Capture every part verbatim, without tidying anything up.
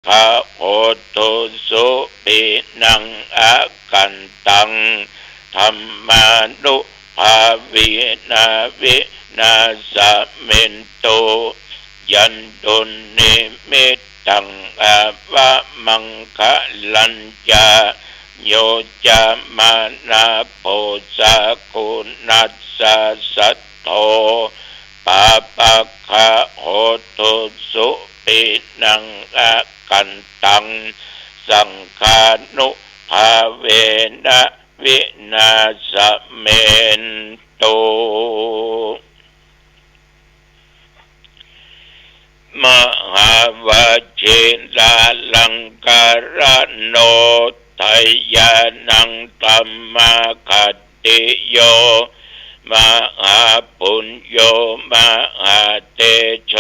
ขะโหตุสุขินังอกันตัง ธัมมานุภาเวนะวินาสเมนตุ ยันตุนนิมิตตังอวมังคะลัญจะ โยจะมานะโพสะกุณัสสะสัตโธ ปาปะขะโหตุสุขินังอกันตัง สังฆานุภาเวนะวินาสเมนตุ มหาวชิราลังการโน ไทยานังธัมมาขัตติโย มหาปุญโญ มหาเตโช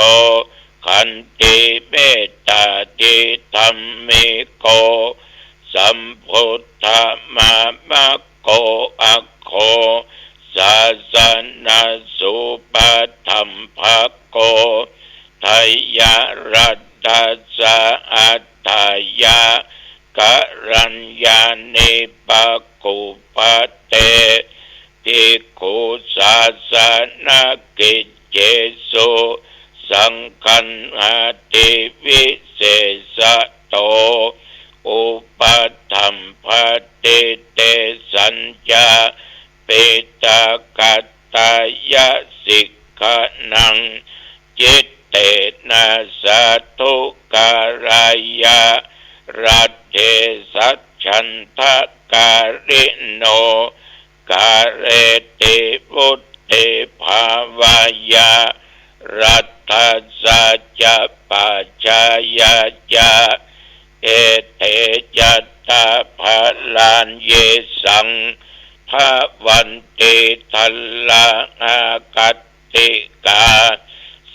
ขันติเมตตาทิฏฐัมมิโก สัมพุทธมามะโก อัคโค สาสนสุปะถัมภะโก ไทยรัตถสะอัฏฐายะ กะรัญญานิปะกุปปะเต ภิกขุสาสนกิจเจสุ สังคันหาติวิเศษโต อุปะถัมภะติเตสัญจะ ปิตะกัตตายะสิกขะนัง จิตเตนะสาธุการายะ รัตเถสัจฉันทะการิโน กาเรติวุตติภาวายะ รัตถัสสะจะปัจจายาจะ เอเตจัตตาภาราญเยสัง ภะวันติทัลลาอาคัตติกา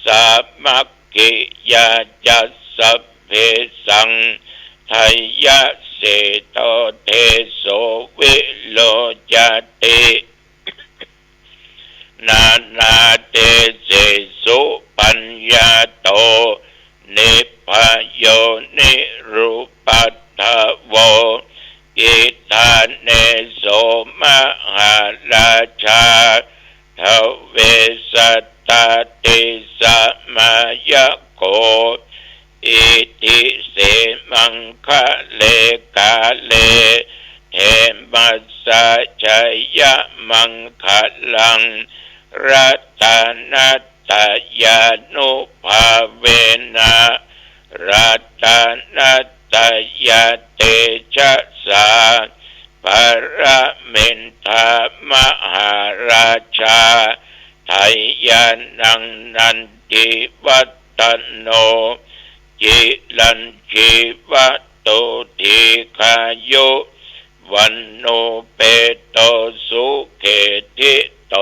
สามัคคิยาจัสสะ เภสัง ไทยะเสโต เทโสวิโรจติ นานาเตเสสุปัญญาโต นิพพาโยนิรูปัฏฐโว กิฏฐาเนโสมหาราชา ทเวสัตตาติสมายะโก อิติเสมังคะเลกาเล เทมัสสะชยมังคะลัง รัตนัตตยานุภาเวนะ รัตนัตตยเตชะสา ปะระมิณฑามหาราชา ไทยานังนันทิวัฒโน จิรัญจีวะโต ทีฆายุวัณโณ เปโต สุเข ทิโต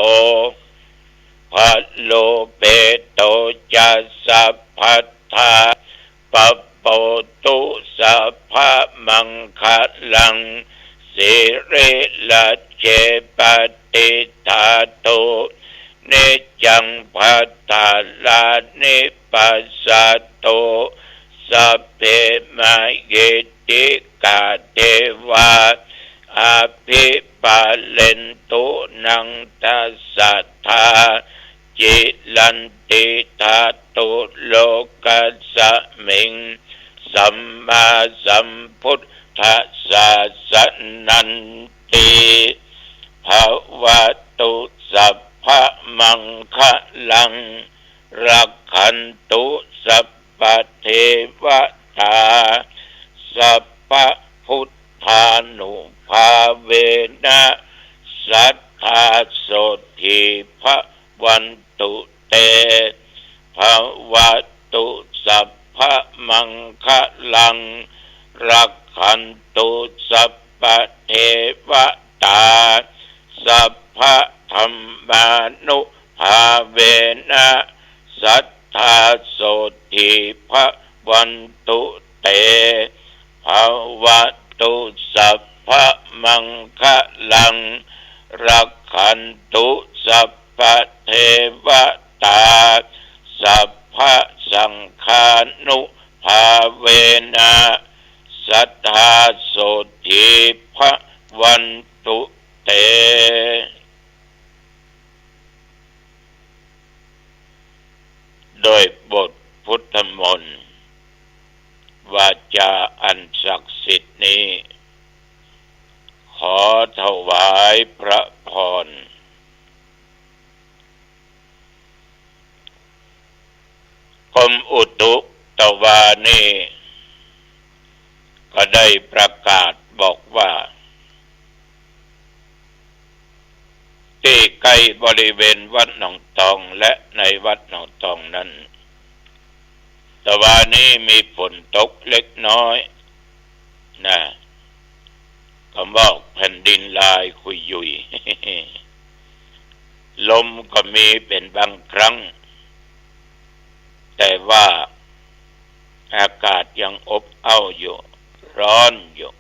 พะโล เปโต จัสสะ พัทธา ปะโปตุ สัพพะมังคะลัง สิริรัจเจ ปะติฏฐาตุ นิจจัง พัทธารานิปัสสะตุ สัพเพ มะหิทธิกา เทวา อภิปาเลนตุ นัง ทัสสะทา จิรัญติ ทะตุ โลกัสสะมิง สัมมาสัมพุทธัสสะ นันติ ภะวะตุ สัพพะมังคะลัง รักขันตุ สัพพะเทวะตา สัพพะพุทธานุภาเวนะ สัตถาโสตถี ภะวันตุเต ภะวะตุ สัพพะมังคะลัง รักขันตุ สัพพะเทวะตา สัพพะธัมมานุภาเวนะ สัตถาโสตถี ภะวันตุเต ภะวะตุ สัพพะมังคะลัง รักขันตุ สัพพะเทวะตา สัพพะสังฆานุ ภาเวนะ สัทธา โสตถี ภะวันตุ เต ด้วยบทพุทธมนต์ วาจาอันศักดิ์สิทธิ์นี้ ขอถวายพระพร กรมอุตุตวานี้ ก็ได้ประกาศบอกว่า ตี้ใก้บริเวณวัดหนองตองและในวัดหนองตองนั้น ตวานี้มีฝนตกเล็กน้อยนะ ก็บอกแผ่นดินลายคุยยุย ลมก็มีเป็นบางครั้ง แต่ว่าอากาศยังอบอ้าวอยู่ ร้อนอยู่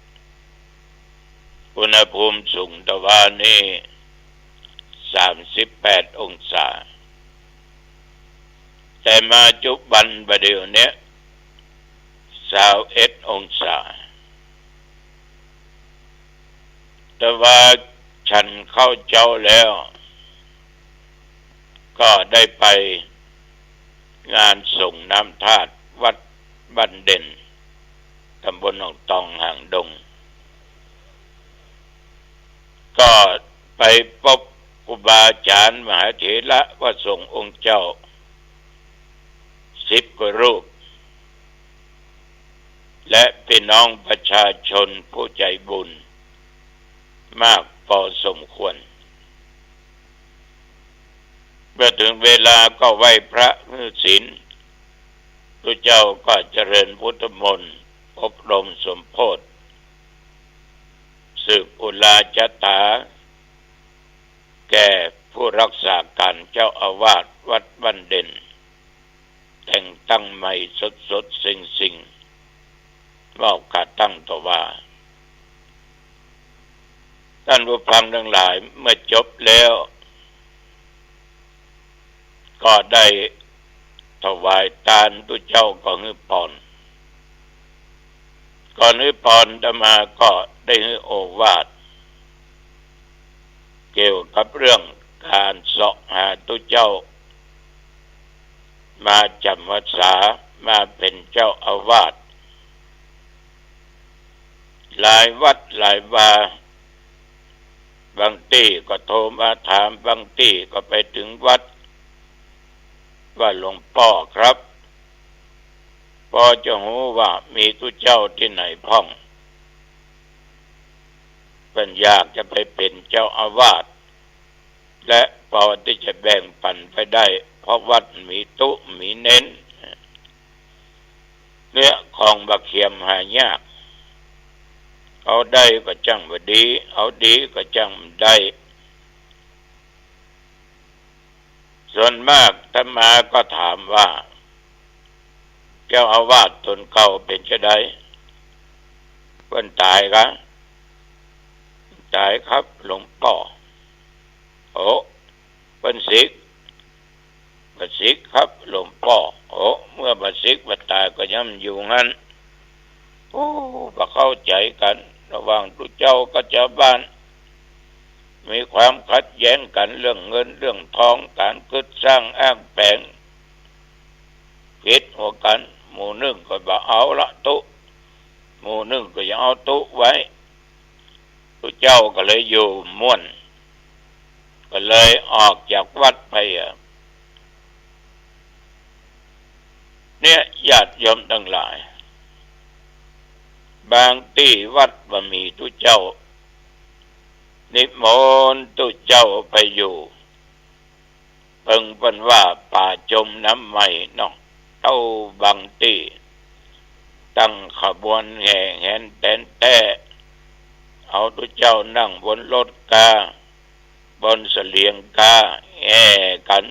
อุณหภูมิสูงตวานี้ สามสิบแปดองศา แต่มาจุบันบ่าเดี่ยวเนี้ย ซาวเอ็ดองศา ตวาฉันข้าวเจ๊าแล้ว ก็ได้ไปงานสรงน้ำธาตุวัดบ้านเด่น ตำบลหนองตองหางดง ก็ไปปบครูบาอาจ๋ารย์มหาเถระพระสงฆ์องค์เจ้า สิบกว่ารูป และพี่น้องประชาชนผู้ใจบุญ มากพอสมควร เมื่อถึงเวลาก็ไหว้พระหื้อศีล ตุ๊เจ้าก็เจริญพุทธมนต์ อบรมสมโภชน์ สืบอุราชะถา แก่ผู้รักษาการเจ้าอาวาสวัดบ้านเด่น แต่งตั้งใหม่สดๆ สิ่งๆ มอบกระทั่งตวา ท่านผู้ฟังทั้งหลาย เมื่อจบแล้ว ก็ได้ถวายตาน ตุ๊เจ้าก็หื้อปอน ก่อนหื้อปอน อาตมาก็ได้หื้อโอวาท เกี่ยวกับเรื่องการเสาะหาตุ๊เจ้า มาจ๋ำพรรษา มาเป๋นเจ้าอาวาส หลายวัดหลายวา บางตี้ก็โทรมาถาม บางตี้ก็ไปถึงวัด ว่าหลวงป้อครับ ปอจะฮู้ว่ามีตุ๊เจ้าตี้ไหนพ่อง เปิ้นอยากจะไปเป๋นเจ้าอาวาส และปอตี้จะแบ่งปั๋นไปได้ เพราะวัดมีตุ๊มีเน้น เนื้อของบ่าเขียมหายาก เอาได้ก็จั้งบ่ดี เอาดีก็จั้งบ่ได้ ส่วนมากอาตมาก็ถามว่า เจ้าอาวาสต๋นเก่าเป๋นจาใด เปิ้นต๋ายกา ต๋ายครับหลวงป้อ โอ้ เปิ้นสิก บ่สิกครับหลวงป้อ โอ้ เมื่อบ่สิกบ่ต๋ายก็ยังอยู่หั้น โอ้ บ่เข้าใจ๋กั๋น ระหว่างตุ๊เจ้ากับจาวบ้าน มีความขัดแย้งกั๋นเรื่องเงินเรื่องทอง ก๋านกึ๊ดสร้างอ้างแป๋ง ผิดหัวกั๋น หมู่นึ่งก็บ่เอาละตุ๊ หมู่นึ่งก็ยังเอาตุ๊ไว้ ตุ๊เจ้าก็เลยอยู่ม่วน ก็เลยออกจากวัดไปอะ เนี่ย ญาติโยมตังหลาย บางตี้วัดบ่มีตุ๊เจ้า นิมนต์ตุ๊เจ้าไปอยู่ เปิงเปิ้นว่าป่าจมน้ำไหม้เนาะ เต้าบางตี้ ตั้งขบวนแห่แหนแต๋นแต๊ เอาตุ๊เจ้านั่งบนรถกา บนเสลียงกา แห่กั๋น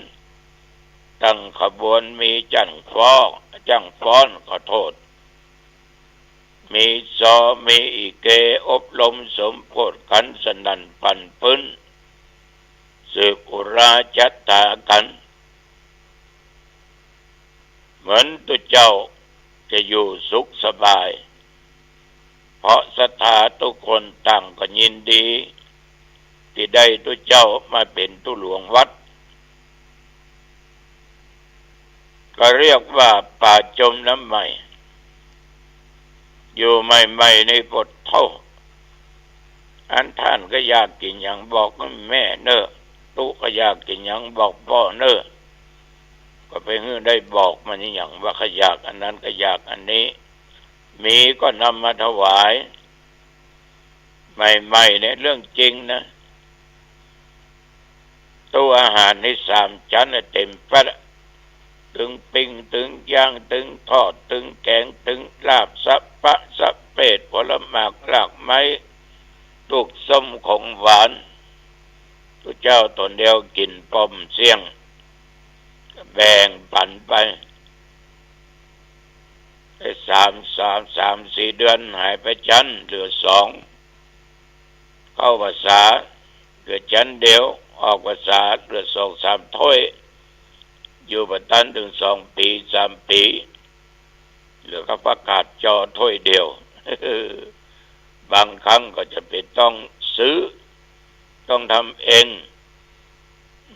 ตั้งขบวนมีจ้างฟ้อ จ้างฟ้อน ขอโต้ษ มีซอ มีอีเก อบรมสมโภชน์กั๋นสนั่นปั่นปื๊น สืบอุราชะถากั๋น เหมือนตุ๊เจ้า จะอยู่สุขสบาย เพราะศรัทธาตุ๊กคนต่างก็ยินดี ตี้ได้ตุ๊เจ้ามาเป๋นตุ๊หลวงวัด ก็เรียกว่าป๋าจมน้ำใหม่ อยู่ใหม่ๆ นี่ปะโธ่ อันต้านก็อยากกิ๋นหยังบอกแม่เน่อ ตุ๊ก็อยากกิ๋นหยังบอกป้อเน่อ ก็ไปหื้อได้บอกมันหยังว่าข้าอยากอันนั้น ข้าอยากอันนี้ มีก็นำมาถวาย ใหม่ๆ เนี่ยเรื่องจริงนะ ตู้อาหารนี่สามจั๊นน่ะเต๋มปั๊ดอะ ตึงปิ้ง ตึงย่าง ตึงทอด ตึงแก๋ง ตึงลาบ สะป๊ะสะเป๊ด ผลหมากหลากไม้ ตุ๊ส้มของหวาน ตุ๊เจ้าต๋นเดียวกิ๋นป้อมเสี้ยง แบ่งปั๋นไป ไอ้สาม สาม สามสี่เดือนหายไปจั๊น เหลือสอง เข้าพรรษาเหลือจั๊นเดียว ออกพรรษาเหลือสองสามถ้วย อยู่บ่ตันเถิงสองปี๋สามปี๋ เหลือก็ผักกาดจอถ้วยเดียว บางครั้งก็จะไปต้องซื้อ ต้องทำเอง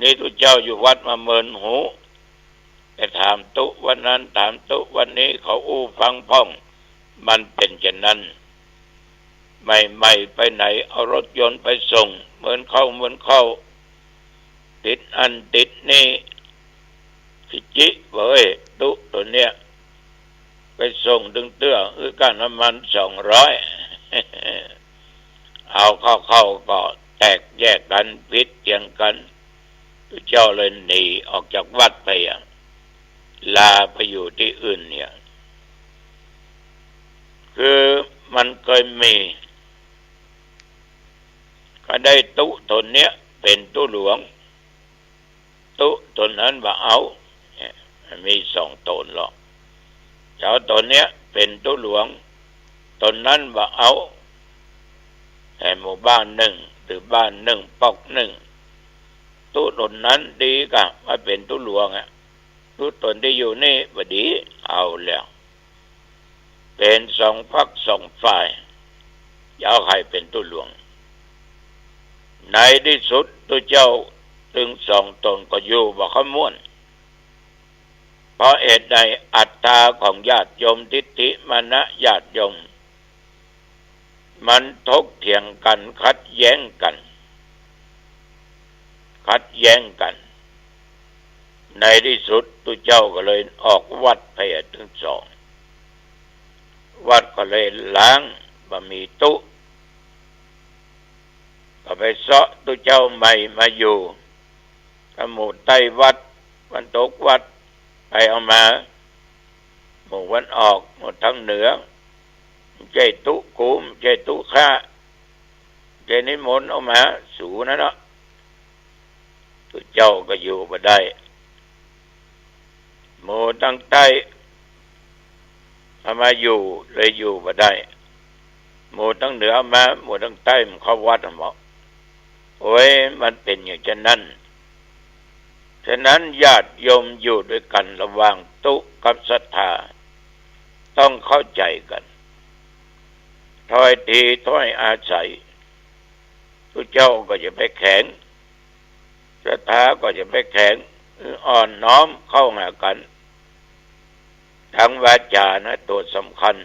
นี่ตุ๊เจ้าอยู่วัดมาเมินหู ไปถามตุ๊วัดนั้น ถามตุ๊วัดนี้ เขาอู้ฟังพ่อง มันเป๋นจะนั้น ใหม่ๆ ไปไหนเอารถยนต์ไปส่ง เมินเข้า เมินเข้า ติดอันติดนี่ กิจิเว้ย ตุ๊โตเนี้ย ไปส่งตึงเตื้อ อือ ก้าน้ำมันสองร้อย เอาเข้าๆ ก็แตกแยกกั๋น ผิดเถียงกั๋น ตุ๊เจ้าเลยหนีออกจากวัดไปอะ ลาไปอยู่ตี้อื่นเนี่ย คือมันเกยมี ก็ได้ตุ๊โตเนี้ยเป๋นตุ๊หลวง ตุ๊ต๋นนั้นบ่เอา เนี่ย มันมีสองต๋นหรอก จะเอาต๋นเนี้ยเป๋นตุ๊หลวง ต๋นนั้นบ่เอา แห่หมู่บ้านนึ่ง หรือบ้านนึ่ง ป๊อกนึ่ง ตุ๊ต๋นนั้นดีก่า มาเป๋นตุ๊หลวงอะ ตุ๊ต๋นตี้อยู่นี่บ่ดี เอาแล้ว เป๋นสองฝักสองฝ่าย จะเอาใผเป๋นตุ๊หลวง ในตี้สุดตุ๊เจ้าตึงสองต๋นก็อยู่บ่ค่อยม่วน เพราะเหตุใด อัตตาของญาติโยม ทิฏฐิมานะญาติโยม มันถกเถียงกั๋น ขัดแย้งกั๋น ขัดแย้งกั๋น ในตี้สุดตุ๊เจ้าก็เลยออกวัดไปตึงสอง วัดก็เลยล้าง บ่มีตุ๊ ก็ไปเซาะตุ๊เจ้าใหม่มาอยู่ กับหมู่ใต้วัด วันตกวัด ไปเอามา หมู่วันออก หมู่ตางเหนือ บ่ใจ้ตุ๊กู บ่ใจ้ตุ๊ข้า บ่ใจ้นิมนต์เอามา สูนั่นเนาะ ตุ๊เจ้าก็อยู่บ่ได้ หมู่ตางใต้เอามาอยู่ เลยอยู่บ่ได้ หมู่ตางเหนือเอามา หมู่ตางใต้มันเข้าวัดหมด โอ้ย มันเป๋นอย่างจะนั้น ฉะนั้นญาติโยมอยู่ด้วยกั๋นระหว่างตุ๊กับศรัทธา ต้องเข้าใจ๋กั๋น ถ้อยทีถ้อยอาศัย ตุ๊เจ้าก็อย่าไปแข็ง ศรัทธาก็อย่าไปแข็ง อ่อนน้อมเข้าหากั๋น ตังวาจ๋านะ ตั๋วสำคัญ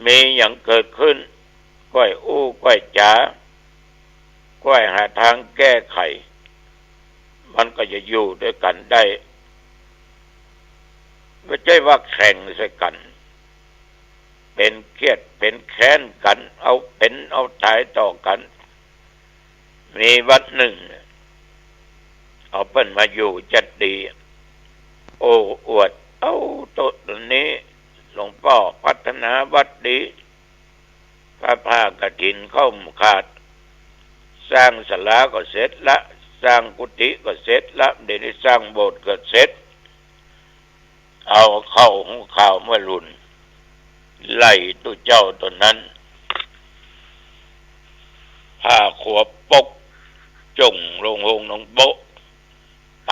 มีหยังเกิดขึ้น ก้อยอู้ก้อยจ๋า ก้อยหาตางแก้ไข มันก็จะอยู่ด้วยกั๋นได้ บ่ใจ้ว่าแข่งใส่กั๋น เป๋นเคียดเป๋นแค้นกั๋น เอาเป๋นเอาต๋ายต่อกั๋น มีวัดนึ่ง เอาเปิ้นมาอยู่จัดดี โอ้อวด เอ้า ตุ๊ต๋นนี้หลวงป้อพัฒนาวัดดี ผ้า ผ้ากฐินเข้าขาด สร้างศาลาก็เสร็จละ สร้างกุฏิก็เสร็จละ เดี๋ยวนี้สร้างโบสถ์ก็เสร็จ เอาเข้าหุงข้าวเมื่อลุน ไล่ตุ๊เจ้าตั๋วนั้น ผ้าขัวปก จ่งลงโฮงหนองโบ๊ะ ไป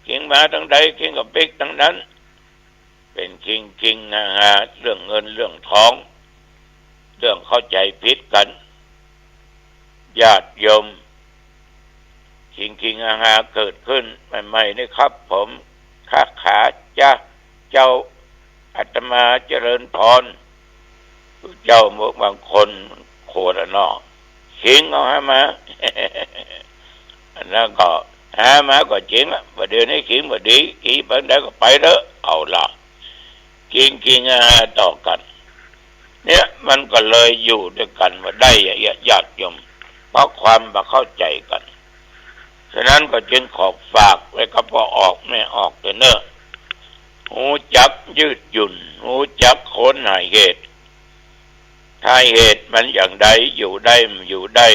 เข็งมาตางใด เข็งก็ปิ๊กตางนั้น เป๋นคิงๆ ฮาๆ เรื่องเงินเรื่องทอง เรื่องเข้าใจ๋ผิดกั๋น ญาติโยม คิงๆ ฮาๆ เกิดขึ้นใหม่ๆ นี่ครับผม ค่ะ ค่ะ จ๊ะ เจ้า อาตมาเจริญพร เจ้า บางคนโขดอะเนาะ คิงเอาหามา อันนั้นก็หามาก็จริงอะ บ่าเดี๋ยวนี้คิงบ่ดี คิงไปไหนก็ไปเถอะ เอาละ คิงๆ ฮาๆ ต่อกั๋น เนี่ย มันก็เลยอยู่ด้วยกั๋นบ่ได้อะ ญาติโยม เพราะความบ่เข้าใจ๋กั๋น ฉะนั้นก็จึงขอฝากไว้กับป้อออกแม่ออกเต๊อะเน่อ ฮู้จักยืดหยุ่น ฮู้จักค้นหาเหตุ ถ้าเหตุมันอย่างใดอยู่ได้ มันอยู่ได้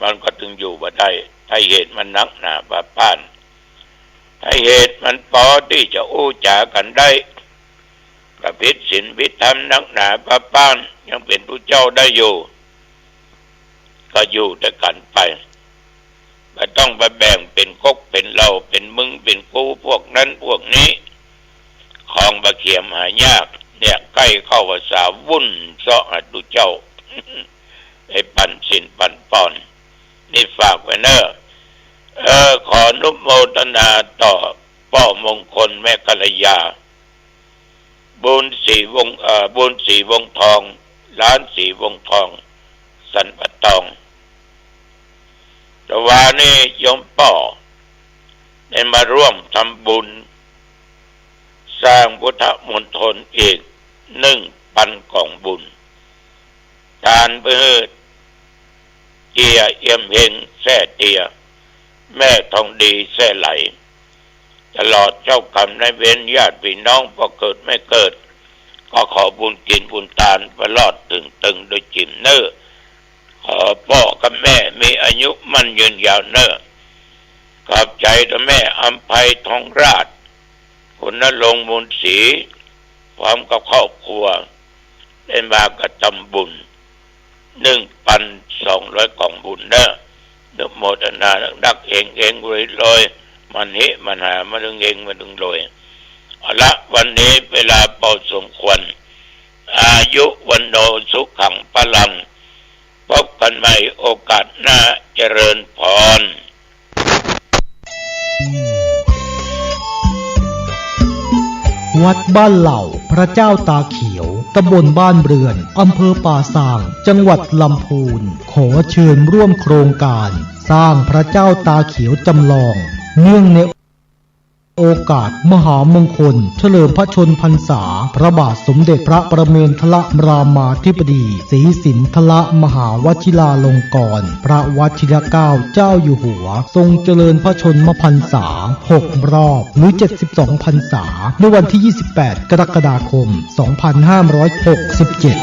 มันก็ตึงอยู่บ่ได้ ถ้าเหตุมันนักหนาปาป้าน ถ้าเหตุมันปอตี้จะอู้จ๋ากั๋นได้ บ่ผิดศีลผิดธรรมนักหนาปาป้าน ยังเป๋นผู้เจ้าได้อยู่ ก็อยู่ด้วยกั๋นไป บ่ต้องไปแบ่งเป๋นก๊กเป๋นเหล่า เป๋นมึงเป๋นกู พวกนั้นพวกนี้ ของบ่เขียมหายาก เนี่ย ใก้เข้าพรรษาวุ่นเซาะหาตุ๊เจ้า ไอ้ปั๋นศีลปั๋นปอน นี่ฝากไว้เน่อ เออ ขออนุโมทนาต่อป้อมงคลแม่กัลยา บุญศรีวงศ์ เอ่อ บุญศรีวงศ์ทอง หลานศรีวงศ์ทอง สันป่าตอง ตะวานี้โยมป้อได้มาร่วมทำบุญ สร้างพุทธมณฑลอีกหนึ่งปันก๋องบุญ ตานปื้อเจียเอี่ยมเฮงแซ่เตีย แม่ทองดีแซ่ไหล ตลอดเจ้ากรรมนายเวร ญาติพี่น้อง ป้อเกิดแม่เกิด ก็ขอบุญกิ๋นบุญตานตลอดเถิงเติงโดยจิ๋มเน่อ ขอป้อกับแม่มีอายุมั่นยืนยาวเน่อ ขอบใจ๋ตาแม่อำไพทองราช คุณณรงค์ มูลศรี พร้อมกับครอบครัว ได้มากระทำบุญ หนึ่งปันสองร้อยก๋องบุญเน่อ อนุโมทนานักๆ เฮงๆ รวยๆ มันฮิมันหา มาดึงเฮงมาดึงรวย เอาละ วันนี้เวลาพอสมควร อายุวัณโณสุขังพลัง พบกั๋นใหม่โอกาสหน้า เจริญพร วัดบ้านเหล่า พระเจ้าตาเขียว ตำบลบ้านเรือน อำเภอป่าซาง จังหวัดลำพูน ขอเชิญร่วมโครงก๋านสร้างพระเจ้าตาเขียวจำลอง เนื่องในโอกาสมหามงคลเฉลิมพระชนมพรรษา พระบาทสมเด็จพระประเมนทรรามาธิบดี ศรีสินทรมหาวชิราลงกรณ พระวชิรเกล้าเจ้าอยู่หัว ทรงเจริญพระชนมพรรษา หกรอบ หรือ เจ็ดสิบสองพรรษา ในวันที่ ยี่สิบแปด กรกฎาคม สองพันห้าร้อยหกสิบเจ็ด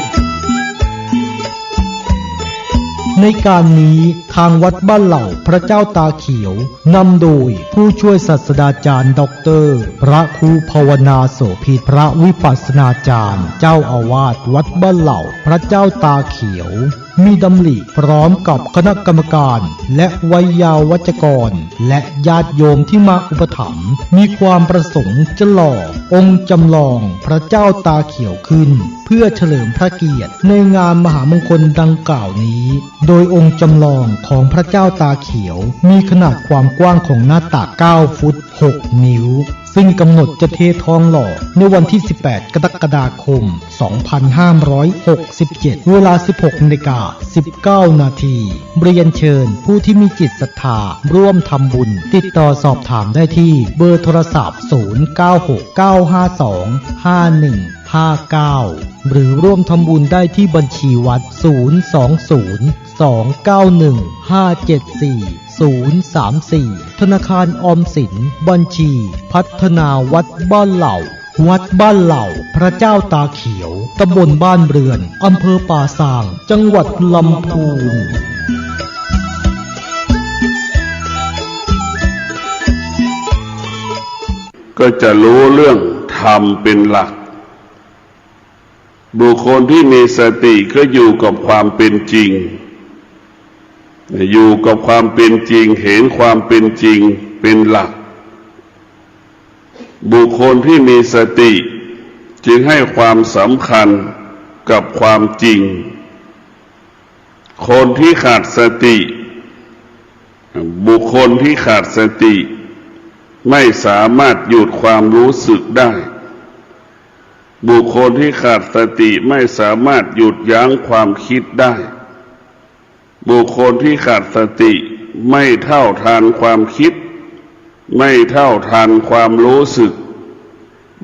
ในก๋านนี้ ทางวัดบ้านเหล่า พระเจ้าตาเขียว นำโดยผู้ช่วยศาสตราจารย์ด็อกเตอร์ พระครูภาวนาโสภิต พระวิปัสสนาจารย์ เจ้าอาวาสวัดบ้านเหล่า พระเจ้าตาเขียว มีดำริพร้อมกับคณะกรรมการ และไวยาวัจกร และญาติโยมที่มาอุปถัมภ์ มีความประสงค์จะหล่อองค์จำลองพระเจ้าตาเขียวขึ้น เพื่อเฉลิมพระเกียรติในงานมหามงคลดังกล่าวนี้ โดยองค์จำลองของพระเจ้าตาเขียวมีขนาดความกว้างของหน้าตัก เก้าฟุต หกนิ้ว ซึ่งกำหนดจะเททองหล่อในวันที่ สิบแปด กรกฎาคม สองพันห้าร้อยหกสิบเจ็ด เวลา สิบหกนาฬิกา สิบเก้านาที เรียนเชิญผู้ที่มีจิตศรัทธาร่วมทำบุญ ติดต่อสอบถามได้ที่เบอร์โทรศัพท์ ศูนย์เก้าหก เก้าห้าสอง ห้าหนึ่งห้าเก้า หรือร่วมทำบุญได้ที่บัญชีวัด ศูนย์สองศูนย์ สองเก้าหนึ่ง ห้าเจ็ดสี่ ศูนย์สามสี่ ธนาคารออมสิน บัญชีพัฒนาวัดบ้านเหล่า วัดบ้านเหล่า พระเจ้าตาเขียว ตำบลบ้านเรือน อำเภอป่าซาง จังหวัดลำพูน ก็จะรู้เรื่องธรรมเป็นหลัก บุคคลที่มีสติก็อยู่กับความเป็นจริง อยู่กับความเป็นจริง เห็นความเป็นจริงเป็นหลัก บุคคลที่มีสติ จึงให้ความสำคัญกับความจริง คนที่ขาดสติ บุคคลที่ขาดสติไม่สามารถหยุดความรู้สึกได้ บุคคลที่ขาดสติไม่สามารถหยุดยั้งความคิดได้ บุคคลที่ขาดสติไม่เท่าทันความคิด ไม่เท่าทันความรู้สึก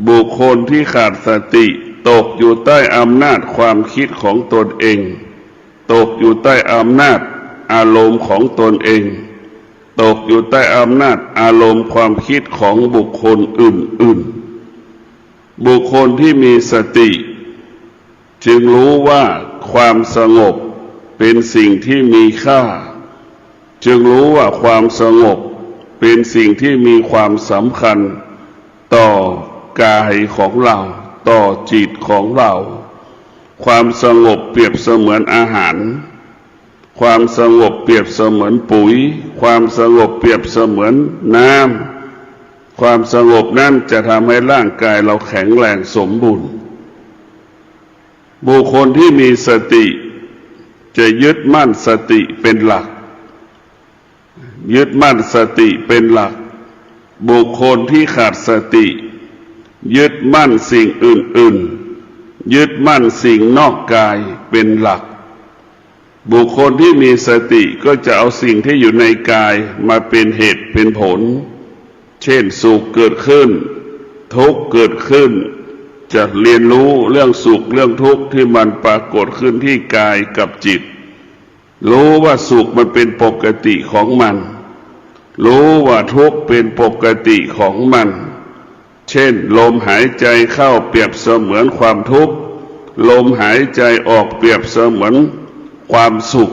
บุคคลที่ขาดสติตกอยู่ใต้อำนาจความคิดของตนเอง ตกอยู่ใต้อำนาจอารมณ์ของตนเอง ตกอยู่ใต้อำนาจอารมณ์ความคิดของบุคคลอื่นๆ บุคคลที่มีสติ จึงรู้ว่าความสงบเป็นสิ่งที่มีค่า จึงรู้ว่าความสงบเป็นสิ่งที่มีความสำคัญต่อกายของเรา ต่อจิตของเรา ความสงบเปรียบเสมือนอาหาร ความสงบเปรียบเสมือนปุ๋ย ความสงบเปรียบเสมือนน้ำ ความสงบนั้นจะทำให้ร่างกายเราแข็งแรงสมบูรณ์ บุคคลที่มีสติจะยึดมั่นสติเป็นหลัก ยึดมั่นสติเป็นหลัก บุคคลที่ขาดสติ ยึดมั่นสิ่งอื่นๆ ยึดมั่นสิ่งนอกกายเป็นหลัก บุคคลที่มีสติก็จะเอาสิ่งที่อยู่ในกายมาเป็นเหตุเป็นผล เช่น สุขเกิดขึ้น ทุกข์เกิดขึ้น จะเรียนรู้เรื่องสุขเรื่องทุกข์ที่มันปรากฏขึ้นที่กายกับจิต รู้ว่าสุขมันเป็นปกติของมัน รู้ว่าทุกข์เป็นปกติของมัน เช่น ลมหายใจเข้าเปรียบเสมือนความทุกข์ ลมหายใจออกเปรียบเสมือนความสุข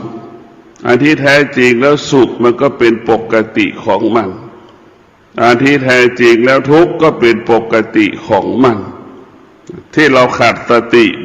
อันที่แท้จริงแล้วสุขมันก็เป็นปกติของมัน อันที่แท้จริงแล้วทุกข์ก็เป็นปกติของมัน ที่เราขาดสติ